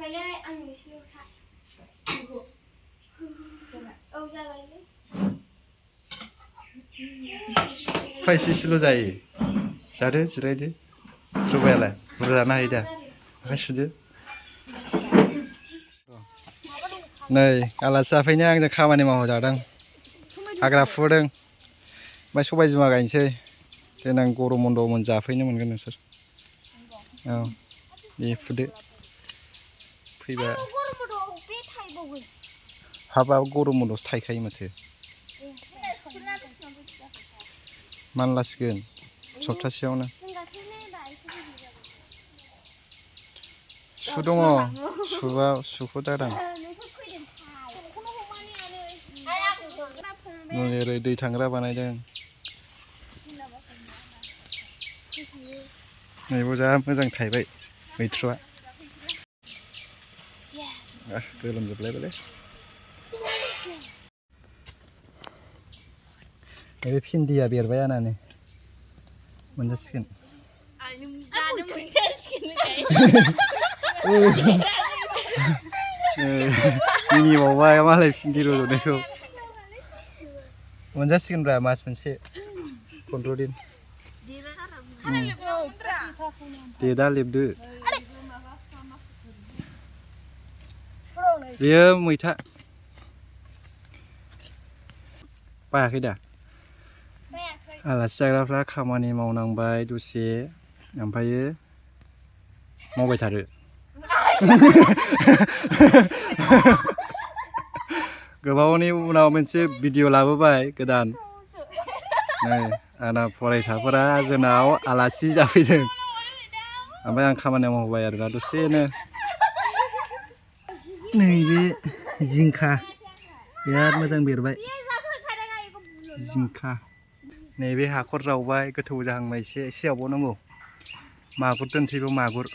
जाबायलै आंनि एसेल'खा औ जाबायलै फायसेसेल' जायो जादो जिरायदो जबायालाय बुरजा जानो हायो दा आखाय सुदो नै आलासि जाफैनो आंजों खामानि मावजादों हाग्रा फुदों ओमफ्राय सबाय बिमा गायनोसै देनां गरम बन्द जाफैनो मोनगोन नोंसोर औ दे फुदो फैबा हाबाब गरम बन्दआवसो थायखायो माथो मानलासिगोन सप्तासेयावनो सु दङ सुबा सुखौ दादां ओरै दै थांग्रा बानायदों नैबाव जा मोजां थायबाय मैथ्रुआ गोलोमजोबलायबायलै बे भिन्दिया बेरबाय आनानो मोनजासिगोन मिनिबावबाय मालाय भिन्दि रज'नायखौ मोनजासिगोनब्रा मास मोनसे 15 दिन दे दा लेबदो बेयो मैथा बायाखै दा आलासि जाग्राफ्रा खामानि मावनांबाय दसे ओमफ्रायो मावबाय थारो गोबावनि उनाव मोनसे भिडिअ लाबोबाय गोदान नै आंना फरायसाफोरा जोंनाव आलासि जाफैदों ओमफ्राय आं खामानि मावबाय आरोना दसेनो नैबे जिंखा बिराद मोजां बेरबाय जिंखा नैबे हाखर जावबाय गोथौ जाहांबाय एसे जावबावनांगौ मागुर दोनसैबो मागुर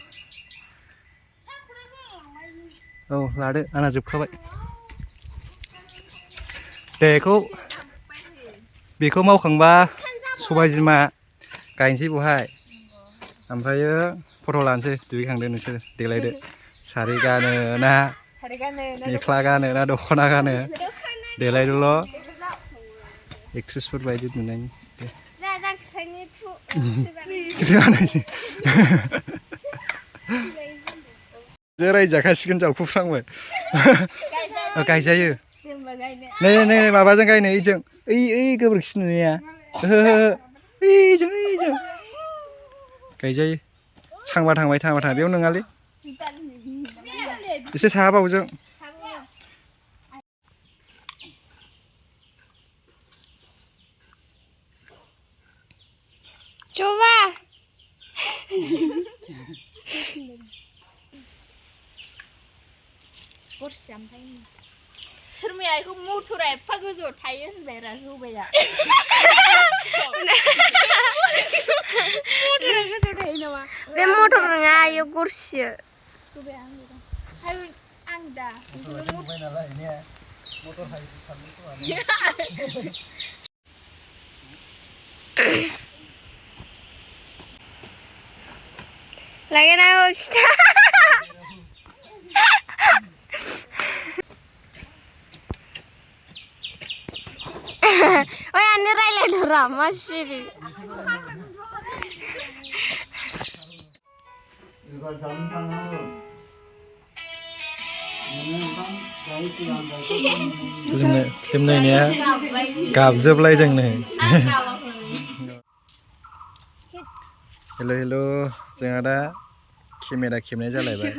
औ लादो आंना जोबखाबाय बेखौ मावखांबा सबाय बिमा गायनोसै बहाय ओमफ्रायो फट' लानोसै दुगैखांदो नोंसोर देलायदो सारि गानो ना मेख्ला गानो ना दख'ना गानो देलायदोल' एक्ट्रेसफोर बायदि नुनायनि रायजाखासिगोन जावखुफ्रांबाय गायजायो नै माबाजों गायनो ओइजों ओइ गोबोरखि नुनाया ओइजों गायजायो थांबा थांबाय बेयाव नङालै एसे साहाबावजों coba sampai सोरमाया बेखौ मटरा एफा गोजौ थायो होनबाय रा जबाया मटरा गोजौ थायो नामा बे मटर नङा इयो गरसियो जबाया आं दा मटर नालाय ने मटर हाय lagi naik oh ya ini rela drama sih film naiknya गाबजोबलायदों नै हेलो जोंहा दा केमेरा खेबनाय जालायबाय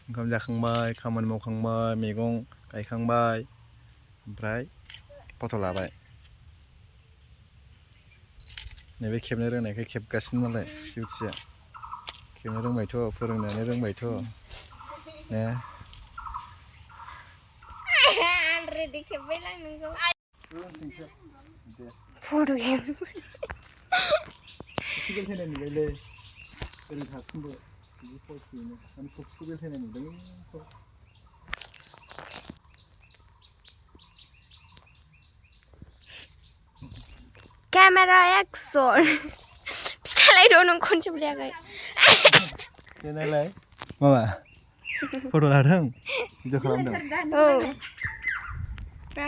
ओंखाम जाखांबाय खामानि मावखांबाय मैगं गायखांबाय ओमफ्राय फट' लाबाय नैबे खेबनो रोंनायखाय खेबगासिनो मालाय बिउटिया खेबनो रोंबायथ' फोरोंनानै रोंबायथ' ने रेडि खेबबाय लांनांगौ फट' खेब ससियेल चेनेल नुबायलै ओरै थासिनबो बिदि पस्टनो आं ससियेल चेनेल नुदों Kamera action. Pistalah itu nong konsep liagai. Channel lain, mama. फट' लादों भिडिअ खालामदों औ दा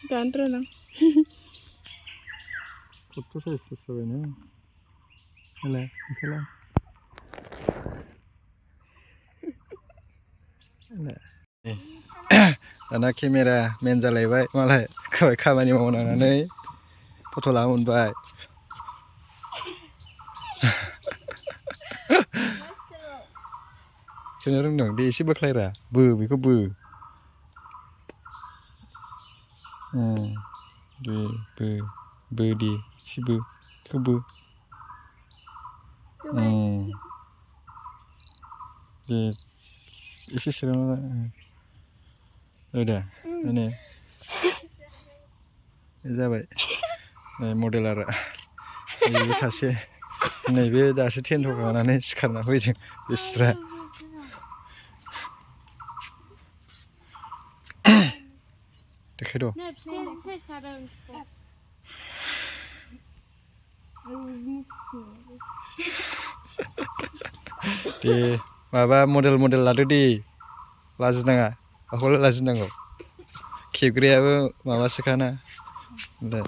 दानो रोङा फट' साइज जाबायनो होलाय बेखौलाय दाना केमेरा मेन जालायबाय मालाय खामानि मावनानै फट' लानो मोनबाय सोनो रोंदों दे एसे बोख्लायरा बेखौ दे एसे बेखौ दे एसे सोना दे माने जाबाय मडेलारा नैबे सासे नैबे दासो टेन्ट होखांनानै सिखारना फैदों बिस्रा देखायद' दे माबा मडेल लादो दे लाजिनाङा माखौलाय लाजिनांगौ खेबग्रायाबो माबासोखाना दे